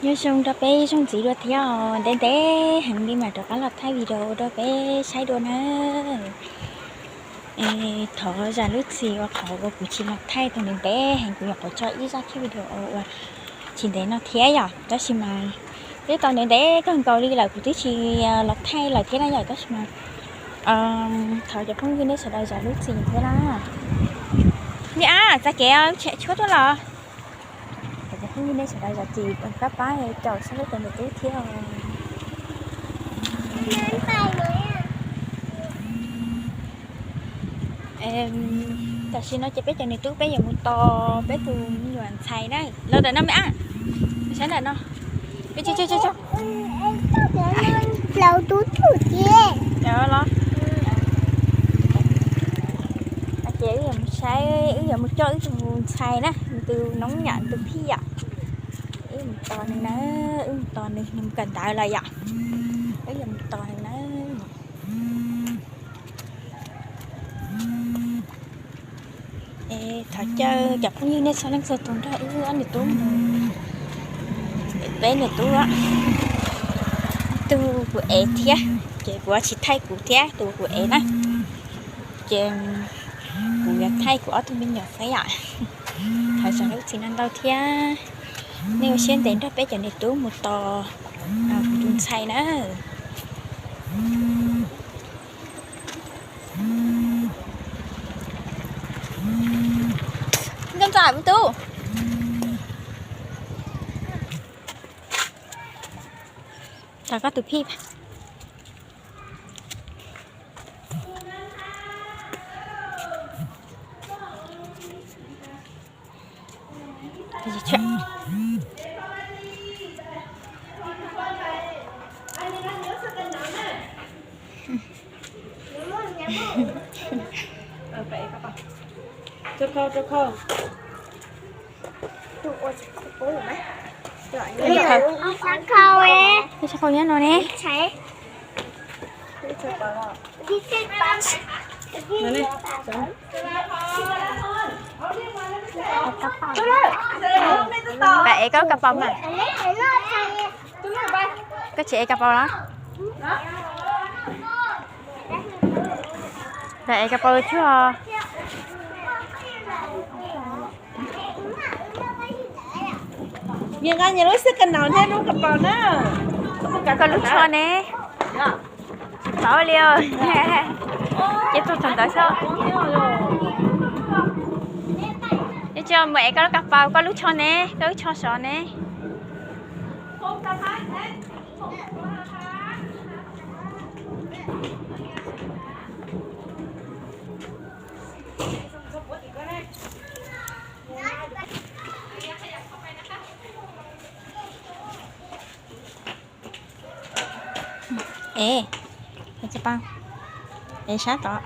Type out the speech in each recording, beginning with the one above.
Nyob zoo rau peb ib zaug ntxiv dua thiab os, ntev ntev heev li mam rov qab los thaij video rau peb saib dua na. Thov zam lub txim uas qhov uas kuv tsis los thaij tau ntev ntev heev, kuv nyuam qhuav tso ib zaj thaij video uas tsis ntev no thiab yom, tab sis mas twb tau ntev ntev kawg nkaus li lawm kuv twb tsis los thaij lawm thiab na yom, tab sis mas thov cov phooj ywg nej sawv daws zam lub txim thiab na. Ni a, txav kev tshuab tuaj los. Thov cov phooj ywg nej sawv daws zam txim pab pab caum saib peb cov niam tub thiab. Tam sim no ces peb cov niam tub peb yuav mus tos peb tus me nyuam ntxhais na, los ntawm no me a, saib ntawm no. Los, ces wb yuav mus saib, wb yuav mus coj wb tus ntxhais na, tus noob yom, tus phij yom. Wb mus tos nws na, wb mus tos nws, nws mus kawm ntawv lawm yom. Wb yuav mus tos nws na. Thov caw cov phooj ywg nej txhua leej txhua tus nrog wb ob niam tub, peb niam tub, tus kuv ev thiab, ces kuv tsis thaij kuv thiab tus kuv ev na, ces kuv yuav thaij kuv ob tug me nyuam xwb yom. Thov zam lub txim no ntau thiab, nej ua siab ntev nrog peb cov niam tub mus tos kuv tus ntxhais na. Nkauj Ntxawm, me tub, tos koj tus phij. Tus ua tsis khau, tus ua tsis khau, tus ua tsis khau nyob no ne. Pab ev koj lub kab paus mas. Koj tsis ev kab paus los? Pab ev kab paus tsuag. Nyias nqa nyias lub xab ka naus thiab lub kab paus na. Koj lub tsho ne? Tsis paub li. Ces tuaj thaum ntawd xwb. Ib tsi mus ev koj lub kab paus, koj lub tsho ne, koj lub tsho sov ne. Ev, ev sab tod.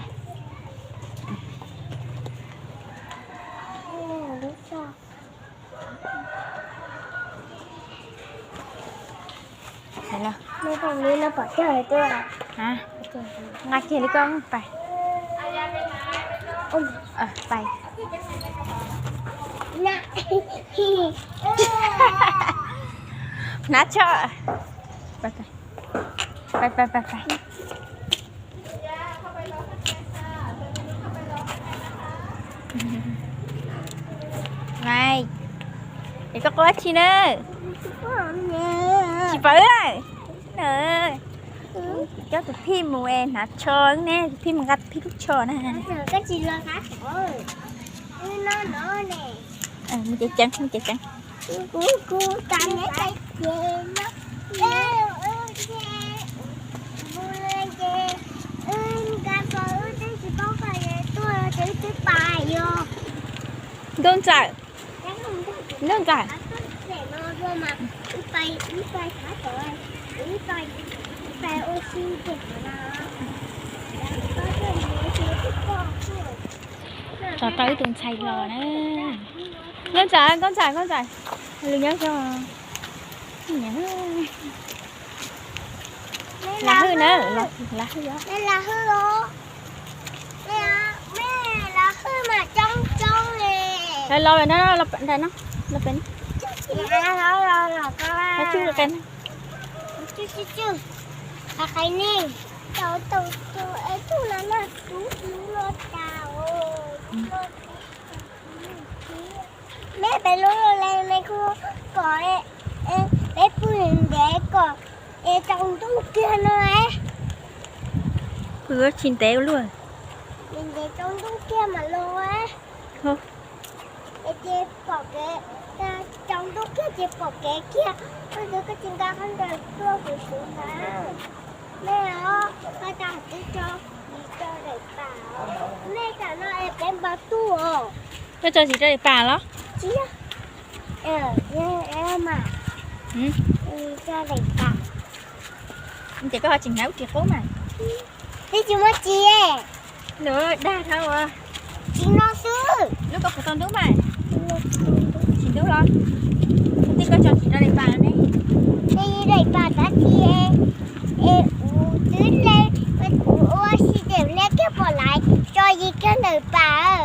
Nqa kiag li koj pais. Pais. Hnav tsho. Pais, pais, pais, pais. Nai, es koj quaj dab tsi na? Tsis paub. Coj tus phij mus es hnav tsho ne, tus phij mus nqa tus phij lub tsho na. Mus ceev ceev, mus ceev ceev. Nkauj Ntxawm, Nkauj Ntxawm. Tos tau ib tug ntxhais los na. Nkauj Ntxawm, Nkauj Ntxawm, Nkauj Ntxawm. Lwm nyob zoo. Lam Hwj na, Lam Hwj os. Los, los, los pem no, los pem no. Tsuj qe, tsuj tsuj tsuj, qe qe ne, tau tau tau es tsuj no no tub lub loj tas os, loj tas. Mej pem lub loj le me kuj kom peb pw ntev kom es tsaus ntuj kiag no es. Pw tsis ntev ua luaj, ntev tsaus ntuj kiag mam los. Es ces pom kev, tsaus ntuj kiag ces pom kev kiag, koj twb koj tsis nqa khaub ncaws tuaj kuv xwb na. Mej os, koj tas twb tso, tso daim pam, mej tam no es peb npau tuaj os. Koj tso tsis tso daim pam los? Tsis, mas, tso daim pam. Ces koj ho tsis hnav ub tsis qub mas. Twb tsis muaj tsis. Nws dag dhau. Tsis no xwb. Lub koj puas tau ntub mas? Tsis ntub los? Ub, twb koj tso tsis tso daim pam ne. Twb daim pam tab sis es kuv twb le, kuv ua si ces ne kiag pom laiv tso yi kiag ntawm pam.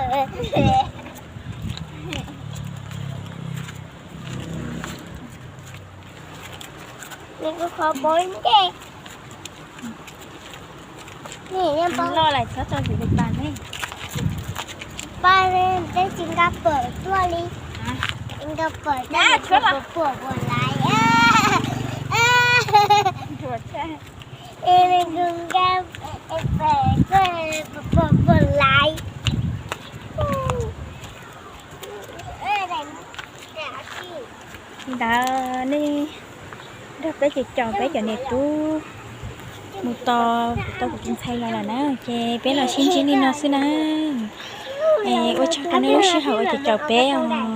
Nws kuj qhov pov ntej. Loj lawm txhob tso ntxiv daim pam ne. Pab, peb tsis nqa pawm tuaj li. Nqa pawm tuaj puas puas laiv. Nqa pawm tuaj puas puas laiv. Li ntawd nej nrog peb caum caum peb cov niam tub mus tos tau kuv tus ntxhais los lawm na, ces peb los sib ntsib li no xwb na. Es ua tsaug rau nej lub sij hawm uas caum caum peb os.